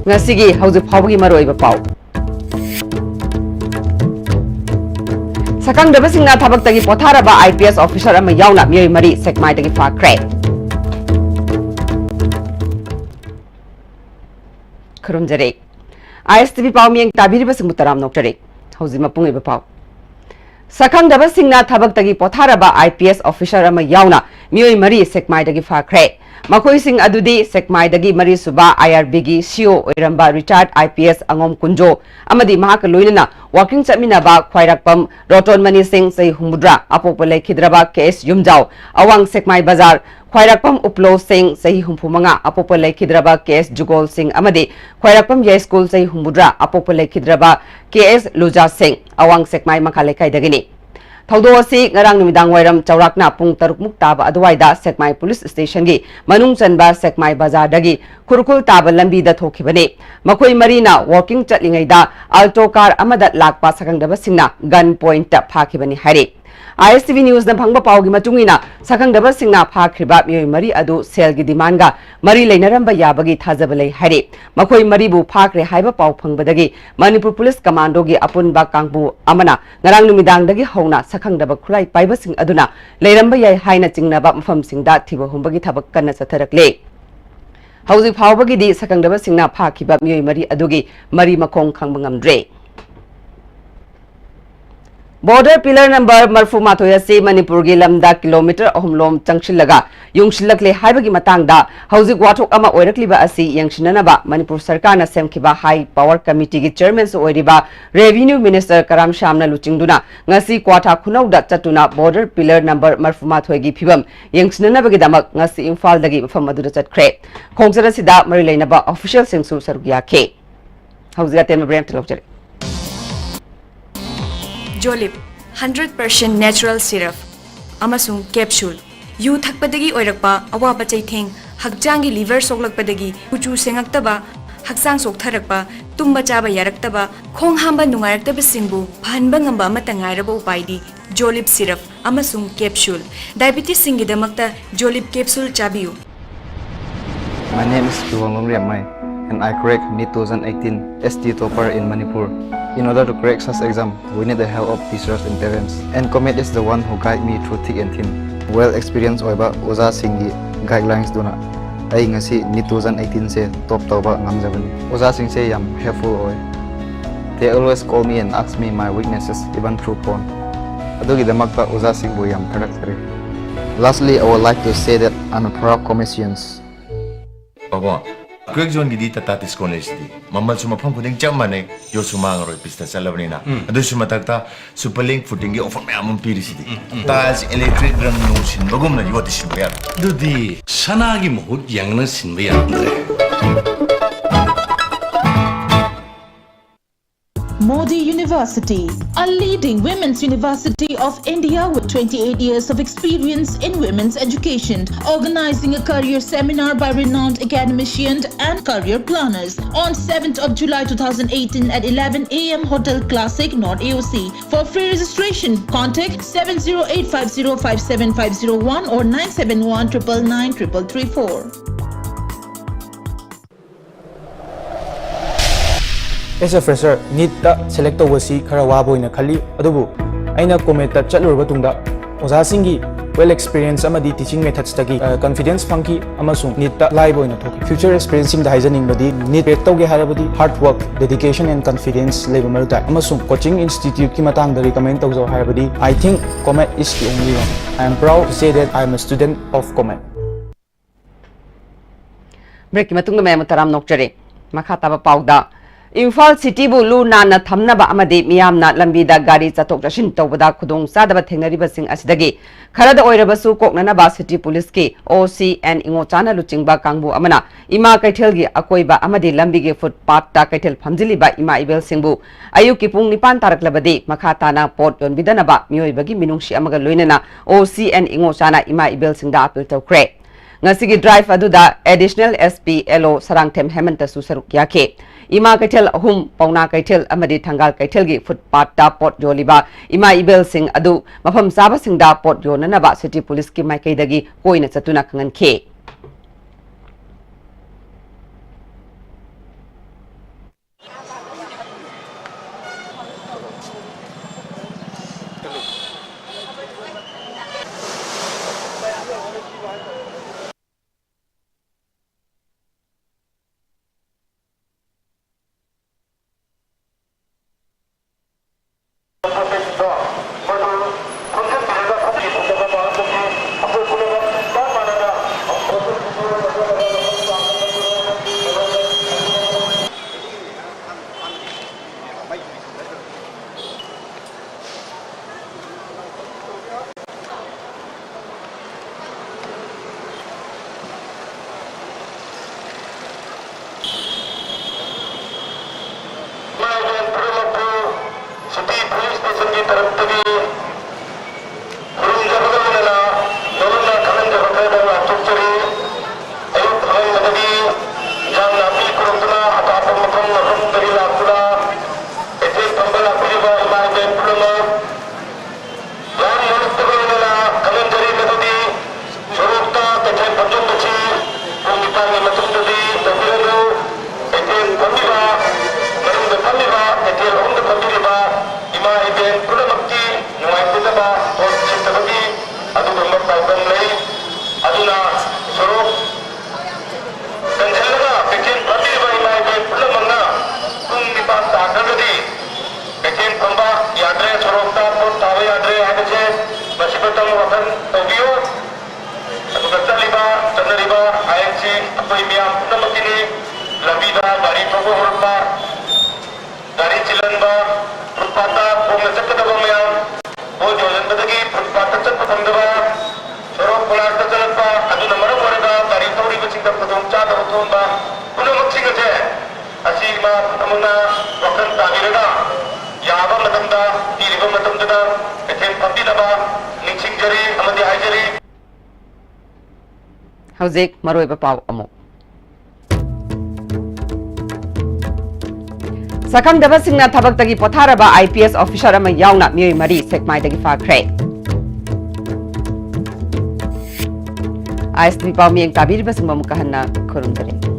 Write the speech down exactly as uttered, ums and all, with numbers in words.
ꯉꯁꯤꯒꯤ ꯍꯧꯖꯤꯛ ꯐꯥꯎꯕꯒꯤ ꯃꯔꯨꯑꯣꯏꯕ ꯄꯥꯎ꯫ ꯁꯛꯈꯪꯗꯕꯁꯤꯡꯅ ꯊꯕꯛꯇꯒꯤ ꯄꯣꯊꯥꯔꯕ IPS officer ꯑꯃ ꯌꯥꯎꯅ ꯃꯤꯑꯣꯏ ꯃꯔꯤ ꯁꯦꯛꯃꯥꯏꯗꯒꯤ ꯐꯥꯈ꯭ꯔꯦ꯫ ꯈꯨꯔꯨꯝꯖꯔꯤ꯫ ISTV ꯄꯥꯎ ꯃꯤꯌꯦꯡ ꯇꯥꯕꯤꯔꯤꯕꯁꯤꯡꯕꯨ ꯇꯔꯥꯝꯅ ꯑꯣꯛꯆꯔꯤ꯫ ꯍꯧꯖꯤꯛ ꯃꯄꯨꯡ ꯑꯣꯏꯕ ꯄꯥꯎ꯫ ꯁꯛꯈꯪꯗꯕꯁꯤꯡꯅ ꯊꯕꯛꯇꯒꯤ ꯄꯣꯊꯥꯔꯕ IPS officer ꯑꯃ ꯌꯥꯎꯅ ꯃꯤꯑꯣꯏ ꯃꯔꯤ ꯁꯦꯛꯃꯥꯏꯗꯒꯤ ꯐꯥꯈ꯭ꯔꯦ꯫ ꯃꯈꯣꯏꯁꯤꯡ ꯑꯗꯨꯗꯤ ꯁꯦꯛꯃꯥꯏꯗꯒꯤ ꯃꯔꯤꯁꯨꯕ IRBꯒꯤ CO ꯑꯣꯏꯔꯝꯕ retired IPS ꯑꯉꯣꯝ ꯀꯨꯟꯖꯣ ꯑꯃꯗꯤ ꯃꯍꯥꯛꯀ ꯂꯣꯏꯅꯅ walking ꯆꯠꯃꯤꯟꯅꯕ ꯈ꯭ꯋꯥꯏꯔꯥꯛꯄꯝ ꯔꯣꯇꯣꯟꯃꯅꯤ ꯁꯤꯡ, ꯆꯍꯤ ꯍꯨꯝꯐꯨꯇꯔꯥ, ꯑꯄꯣꯛꯄ ꯂꯩꯈꯤꯗ꯭ꯔꯕ KS ꯌꯨꯝꯖꯥꯎ, ꯑꯋꯥꯡ ꯁꯦꯛꯃꯥꯏ ꯕꯖꯥꯔ, ꯈ꯭ꯋꯥꯏꯔꯥꯛꯄꯝ ꯎꯄ꯭ꯂꯣ ꯁꯤꯡ, ꯆꯍꯤ ꯍꯨꯝꯐꯨꯃꯉꯥ, ꯑꯄꯣꯛꯄ ꯂꯩꯈꯤꯗ꯭ꯔꯕ KS ꯖꯨꯒꯣꯜ ꯁꯤꯡ ꯑꯃꯗꯤ ꯈ꯭ꯋꯥꯏꯔꯥꯛꯄꯝ ꯌꯥꯏꯁ꯭ꯀꯨꯜ, ꯆꯍꯤ ꯍꯨꯝꯐꯨꯇꯔꯥ, ꯑꯄꯣꯛꯄ ꯂꯩꯈꯤꯗ꯭ꯔꯕ KS ꯂꯨꯖꯥ ꯁꯤꯡ, ꯑꯋꯥꯡ ꯁꯦꯛꯃꯥꯏ ꯃꯈꯥ ꯂꯩꯀꯥꯏꯗꯒꯤꯅꯤ꯫ ꯊꯧꯗꯣꯛ ꯑꯁꯤ ꯉꯔꯥꯡ ꯅꯨꯃꯤꯗꯥꯡ ꯋꯥꯏꯔꯝ ꯆꯥꯎꯔꯥꯛꯅ ꯄꯨꯡ ꯇꯔꯨꯛ ꯃꯨꯛ ꯇꯥꯕ ꯑꯗꯨꯋꯥꯏꯗ ꯁꯦꯛꯃꯥꯏ ꯄꯨꯂꯤꯁ ꯁ꯭ꯇꯦꯁꯟꯒꯤ ꯃꯅꯨꯡ ꯆꯟꯕ ꯁꯦꯛꯃꯥꯏ ꯕꯖꯥꯔꯗꯒꯤ ꯈꯨꯔꯈꯨꯜ ꯇꯥꯕ ꯂꯝꯕꯤꯗ ꯊꯣꯛꯈꯤꯕꯅꯤ꯫ ꯃꯈꯣꯏ ꯃꯔꯤꯅ walking ꯆꯠꯂꯤꯉꯩꯗ Alto car ꯑꯃꯗ ꯂꯥꯛꯄ ꯁꯛꯈꯪꯗꯕꯁꯤꯡꯅ gun pointꯇ ꯐꯥꯈꯤꯕꯅꯤ ꯍꯥꯏꯔꯤ꯫ ISTV Newsꯅ ꯐꯪꯕ ꯄꯥꯎꯒꯤ ꯃꯇꯨꯡ ꯏꯟꯅ, ꯁꯛꯈꯪꯗꯕꯁꯤꯡꯅ ꯐꯥꯈ꯭ꯔꯤꯕ ꯃꯤꯑꯣꯏ ꯃꯔꯤ ꯑꯗꯨ ꯁꯦꯜꯒꯤ demandꯒ ꯃꯔꯤ ꯂꯩꯅꯔꯝꯕ ꯌꯥꯕꯒꯤ ꯊꯥꯖꯕ ꯂꯩ ꯍꯥꯏꯔꯤ꯫ ꯃꯈꯣꯏ ꯃꯔꯤꯕꯨ ꯐꯥꯈ꯭ꯔꯦ ꯍꯥꯏꯕ ꯄꯥꯎ ꯐꯪꯕꯗꯒꯤ ꯃꯅꯤꯄꯨꯔ ꯄꯨꯂꯤꯁ ꯀꯃꯥꯟꯗꯣꯒꯤ ꯑꯄꯨꯟꯕ ꯀꯥꯡꯕꯨ ꯑꯃꯅ ꯉꯔꯥꯡ ꯅꯨꯃꯤꯗꯥꯡꯗꯒꯤ ꯍꯧꯅ ꯁꯛꯈꯪꯗꯕ ꯈꯨꯠꯂꯥꯏ ꯄꯥꯏꯕꯁꯤꯡ ꯑꯗꯨꯅ ꯂꯩꯔꯝꯕ ꯌꯥꯏ ꯍꯥꯏꯅ ꯆꯤꯡꯅꯕ ꯃꯐꯝꯁꯤꯡꯗ ꯊꯤꯕ ꯍꯨꯝꯕꯒꯤ ꯊꯕꯛ ꯀꯟꯅ ꯆꯠꯊꯔꯛꯂꯤ꯫ ꯍꯧꯖꯤꯛ ꯐꯥꯎꯕꯒꯤꯗꯤ ꯁꯛꯈꯪꯗꯕꯁꯤꯡꯅ ꯐꯥꯈꯤꯕ ꯃꯤꯑꯣꯏ ꯃꯔꯤ ꯑꯗꯨꯒꯤ ꯃꯔꯤ ꯃꯈꯣꯡ ꯈꯪꯕ ꯉꯝꯗ꯭ꯔꯤ꯫ Border pillar number ꯃꯔꯤꯐꯨ ꯃꯥꯊꯣꯏ ꯑꯁꯤ ꯃꯅꯤꯄꯨꯔꯒꯤ ꯂꯝꯗ kilometre ꯑꯍꯨꯝ ꯂꯣꯝ ꯆꯪꯁꯤꯜꯂꯒ ꯌꯨꯡꯁꯤꯜꯂꯛꯂꯦ ꯍꯥꯏꯕꯒꯤ ꯃꯇꯥꯡꯗ ꯍꯧꯖꯤꯛ ꯋꯥꯊꯣꯛ ꯑꯃ ꯑꯣꯏꯔꯛꯂꯤꯕ ꯑꯁꯤ ꯌꯦꯡꯁꯤꯟꯅꯅꯕ ꯃꯅꯤꯄꯨꯔ ꯁꯔꯀꯥꯔꯅ ꯁꯦꯝꯈꯤꯕ High Power Committeeꯒꯤ chairmanꯁꯨ ꯑꯣꯏꯔꯤꯕ Revenue Minister ꯀꯔꯥꯝ ꯁ꯭ꯌꯥꯝꯅ ꯂꯨꯆꯤꯡꯗꯨꯅ ꯉꯁꯤ ꯀ꯭ꯋꯥꯊꯥ ꯈꯨꯅꯧꯗ ꯆꯠꯇꯨꯅ border pillar number ꯃꯔꯤꯐꯨ ꯃꯥꯊꯣꯏꯒꯤ ꯐꯤꯕꯝ ꯌꯦꯡꯁꯤꯟꯅꯅꯕꯒꯤꯗꯃꯛ ꯉꯁꯤ ꯏꯝꯐꯥꯜꯗꯒꯤ ꯃꯐꯝ ꯑꯗꯨꯗ ꯆꯠꯈ꯭ꯔꯦ꯫ ꯈꯣꯡꯆꯠ ꯑꯁꯤꯗ ꯃꯔꯤ ꯂꯩꯅꯕ officialꯁꯤꯡꯁꯨ ꯁꯔꯨꯛ ꯌꯥꯈꯤ꯫ ꯍꯧꯖꯤꯛ ꯑꯇꯦꯟꯕ break ꯑꯃꯇ ꯂꯧꯖꯔꯤ꯫ Jolib, hundred percent natural syrup ꯑꯃꯁꯨꯡ capsule꯫ ꯌꯨ ꯊꯛꯄꯗꯒꯤ ꯑꯣꯏꯔꯛꯄ ꯑꯋꯥꯕ ꯆꯩꯊꯦꯡ, ꯍꯛꯆꯥꯡꯒꯤ liver ꯁꯣꯛꯂꯛꯄꯗꯒꯤ ꯀꯨꯆꯨ ꯁꯦꯡꯉꯛꯇꯕ, ꯍꯛꯆꯥꯡ ꯆꯣꯛꯊꯔꯛꯄ, ꯇꯨꯝꯕ ꯆꯥꯕ ꯌꯥꯔꯛꯇꯕ, ꯈꯣꯡ ꯍꯥꯝꯕ ꯅꯨꯡꯉꯥꯏꯔꯛꯇꯕꯁꯤꯡꯕꯨ ꯐꯍꯟꯕ ꯉꯝꯕ ꯑꯃꯠꯇ ꯉꯥꯏꯔꯕ ꯎꯄꯥꯏꯗꯤ Jolib syrup ꯑꯃꯁꯨꯡ capsule꯫ Diabetesꯁꯤꯡꯒꯤꯗꯃꯛꯇ Jolib capsule ꯆꯥꯕꯤꯌꯨ꯫ My name is Kiwonglong Riammai. and I cracked NEET two thousand eighteen S T topper in Manipur. In order to crack such exam, we need the help of teachers and parents. And Comet is the one who guide me through thick and thin. Well experienced ꯑꯣꯏꯕ ꯑꯣꯖꯥꯁꯤꯡꯒꯤ guidelines ꯗꯨꯅ ꯑꯩ ꯉꯁꯤ NEET two thousand eighteen ꯁꯦ top ꯇꯧꯕ ꯉꯝꯖꯕꯅꯤ꯫ ꯑꯣꯖꯥꯁꯤꯡꯁꯦ ꯌꯥꯝ helpful ꯑꯣꯏ꯫ They always call me and ask me my weaknesses, even through phone. ꯑꯗꯨꯒꯤꯗꯃꯛꯇ ꯑꯣꯖꯥꯁꯤꯡꯕꯨ ꯌꯥꯝ ꯊꯥꯒꯠꯆꯔꯤ꯫ Lastly, I would like to say that I'm a proud Cometians. ꯕꯥꯕꯣ, crack zone ꯒꯤꯗꯤ Tata Tiscon ꯂꯩꯁꯤꯗꯤ꯫ ꯃꯃꯜꯁꯨ ꯃꯐꯝ ꯈꯨꯗꯤꯡ ꯆꯞ ꯃꯥꯟꯅꯩ, ꯌꯣꯠꯁꯨ ꯃꯥꯡꯉꯔꯣꯏ, ꯄꯤꯁꯇ ꯆꯠꯂꯕꯅꯤꯅ꯫ ꯎꯝ꯫ ꯑꯗꯨꯁꯨ ꯃꯊꯛꯇ Superlink footing ꯒꯤ offer ꯃꯌꯥꯝ ꯑꯃ ꯄꯤꯔꯤꯁꯤꯗꯤ꯫ ꯎꯝ, ꯎꯝ꯫ Tiles, electric ꯔꯪ ꯅꯨꯡ ꯁꯤꯟꯕꯒꯨꯝꯅ ꯌꯣꯠꯇꯤ ꯁꯤꯟꯕ ꯌꯥꯔꯣꯏ꯫ ꯑꯗꯨꯗꯤ ꯁꯅꯥꯒꯤ ꯃꯍꯨꯠ ꯌꯦꯡꯅ ꯁꯤꯟꯕ ꯌꯥꯔꯝꯗ꯭ꯔꯦ꯫ Modi University, a leading women's university of India with twenty-eight years of experience in women's education, organizing a career seminar by renowned academicians and career planners on seventh of July two thousand eighteen at eleven a m Hotel Classic, North A O C. For free registration, contact seven zero eight five zero five seven five zero one or nine seven one triple nine triple three four. As a fresher, NEET ꯇ select ꯇꯧꯕꯁꯤ ꯈꯔ ꯋꯥꯕ ꯑꯣꯏꯅ ꯈꯜꯂꯤ, ꯑꯗꯨꯕꯨ ꯑꯩꯅ Comet ꯇ ꯆꯠꯂꯨꯔꯕ ꯇꯨꯡꯗ ꯑꯣꯖꯥꯁꯤꯡꯒꯤ well experience ꯑꯃꯗꯤ teaching methods ꯇꯒꯤ, ꯑ, confidence ꯐꯪꯈꯤ ꯑꯃꯁꯨꯡ NEET ꯇ ꯂꯥꯏꯕ ꯑꯣꯏꯅ ꯊꯣꯛꯈꯤ꯫ Future aspirant ꯁꯤꯡꯗ ꯍꯥꯏꯖꯅꯤꯡꯕꯗꯤ, NEET crack ꯇꯧꯒꯦ ꯍꯥꯏꯔꯕꯗꯤ hard work, dedication and confidence ꯂꯩꯕ ꯃꯔꯨ ꯇꯥꯏ, ꯑꯃꯁꯨꯡ coaching institute ꯀꯤ ꯃꯇꯥꯡꯗ recommend ꯇꯧꯖꯧ ꯍꯥꯏꯔꯕꯗꯤ, I think Comet is the only one. I am proud to say that I am a student of Comet. Break ꯀꯤ ꯃꯇꯨꯡꯗ ꯃꯌꯥꯝ ꯇꯔꯥꯝ ꯅꯣꯛꯆꯔꯤ꯫ ꯃꯈꯥ ꯇꯥꯕ ꯄꯥꯎꯗ, ꯏꯝꯐꯥꯜ city ꯕꯨ ꯂꯨ ꯅꯥꯟꯅ ꯊꯝꯅꯕ ꯑꯃꯗꯤ ꯃꯤꯌꯥꯝꯅ ꯂꯝꯕꯤꯗ ꯒꯥꯔꯤ ꯆꯠꯊꯣꯛ ꯆꯠꯁꯤꯟ ꯇꯧꯕꯗ ꯈꯨꯗꯣꯡ ꯆꯥꯗꯕ ꯊꯦꯡꯅꯔꯤꯕꯁꯤꯡ ꯑꯁꯤꯗꯒꯤ ꯈꯔꯗ ꯑꯣꯏꯔꯕꯁꯨ ꯀꯣꯛꯅꯅꯕ city police ꯀꯤ O C N ꯏꯉꯣꯆꯥꯅ ꯂꯨꯆꯤꯡꯕ ꯀꯥꯡꯕꯨ ꯑꯃꯅ ꯏꯃꯥ ꯀꯩꯊꯦꯜꯒꯤ ꯑꯀꯣꯏꯕ ꯑꯃꯗꯤ ꯂꯝꯕꯤꯒꯤ footpath ꯇ ꯀꯩꯊꯦꯜ ꯐꯝꯖꯤꯜꯂꯤꯕ ꯏꯃꯥ ꯏꯕꯦꯜꯁꯤꯡꯕꯨ ꯑꯌꯨꯛꯀꯤ ꯄꯨꯡ ꯅꯤꯄꯥꯟ ꯇꯥꯔꯛꯂꯕꯗꯤ ꯃꯈꯥ ꯇꯥꯅ ꯄꯣꯠ ꯌꯣꯟꯕꯤꯗꯅꯕ ꯃꯤꯑꯣꯏꯕꯒꯤ ꯃꯤꯅꯨꯡꯁꯤ ꯑꯃꯒ ꯂꯣꯏꯅꯅ O C N ꯏꯉꯣꯆꯥꯅ ꯏꯃꯥ ꯏꯕꯦꯜꯁꯤꯡꯗ appeal ꯇꯧꯈ꯭ꯔꯦ꯫ ꯉꯁꯤꯒꯤ drive ꯑꯗꯨꯗ Additional S P L O Sarangthem ꯍꯦꯃꯟꯇꯁꯨ ꯁꯔꯨꯛ ꯌꯥꯈꯤ꯫ ꯏꯃꯥ ꯀꯩꯊꯦꯜ ꯑꯍꯨꯝ, ꯄꯥꯎꯅꯥ ꯀꯩꯊꯦꯜ ꯑꯃꯗꯤ ꯊꯪꯒꯥꯜ ꯀꯩꯊꯦꯜꯒꯤ footpath ꯇ ꯄꯣꯠ ꯌꯣꯜꯂꯤꯕ ꯏꯃꯥ ꯏꯕꯦꯜꯁꯤꯡ ꯑꯗꯨ ꯃꯐꯝ ꯆꯥꯕꯁꯤꯡꯗ ꯄꯣꯠ ꯌꯣꯟꯅꯅꯕ city police ꯀꯤ ꯃꯥꯏꯀꯩꯗꯒꯤ ꯀꯣꯏꯅ ꯆꯠꯇꯨꯅ ꯈꯪꯍꯟꯈꯤ꯫ ꯑꯩꯈꯣꯏ ꯃꯤꯌꯥꯝ ꯄꯨꯝꯅꯃꯛꯀꯤꯅꯤ꯫ ꯂꯝꯕꯤꯗ ꯒꯥꯔꯤ ꯊꯧꯕ ꯍꯧꯔꯛꯄ, ꯒꯥꯔꯤ ꯆꯤꯜꯍꯟꯕ, ꯐꯨꯠꯄꯥꯠꯇ ꯈꯣꯡꯅ ꯆꯠꯀꯗꯕ ꯃꯌꯥꯝ, ꯄꯣꯠ ꯌꯣꯜꯍꯟꯕꯗꯒꯤ ꯐꯨꯠꯄꯥꯠꯇ ꯆꯠꯄ ꯐꯪꯗꯕ, ꯁꯣꯔꯣꯛ ꯀꯣꯏꯂꯥꯁꯇ ꯆꯠꯂꯛꯄ, ꯑꯗꯨꯅ ꯃꯔꯝ ꯑꯣꯏꯔꯒ ꯒꯥꯔꯤ ꯊꯧꯔꯤꯕꯁꯤꯡꯗ ꯈꯨꯗꯣꯡꯆꯥꯗꯕ ꯊꯣꯛꯍꯟꯕ ꯄꯨꯝꯅꯃꯛꯁꯤꯡ ꯑꯁꯦ, ꯑꯁꯤ ꯏꯃꯥ ꯄꯨꯝꯅꯃꯛꯅ ꯋꯥꯈꯜ ꯇꯥꯕꯤꯔꯒ ꯌꯥꯕ ꯃꯇꯝꯗ, ꯄꯤꯔꯤꯕ ꯃꯇꯝꯗꯨꯗ ꯀꯩꯊꯦꯜ ꯐꯝꯕꯤꯅꯕ ꯅꯤꯡꯁꯤꯡꯖꯔꯤ ꯑꯃꯗꯤ ꯍꯥꯏꯖꯔꯤ꯫ ꯍꯧꯖꯤꯛ ꯃꯔꯨꯑꯣꯏꯕ ꯄꯥꯎ ꯑꯃꯨꯛ꯫ ꯁꯛꯈꯪꯗꯕꯁꯤꯡꯅ ꯊꯕꯛꯇꯒꯤ ꯄꯣꯊꯥꯔꯕ IPS officer ꯑꯃ ꯌꯥꯎꯅ ꯃꯤꯑꯣꯏ ꯃꯔꯤ ꯁꯦꯛꯃꯥꯏꯗꯒꯤ ꯐꯥꯈ꯭ꯔꯦ꯫ ISTV ꯄꯥꯎ ꯃꯤꯌꯦꯡ ꯇꯥꯕꯤꯔꯤꯕꯁꯤꯡꯕꯨ ꯑꯃꯨꯛꯀ ꯍꯟꯅ ꯈꯨꯔꯨꯝꯖꯔꯤ꯫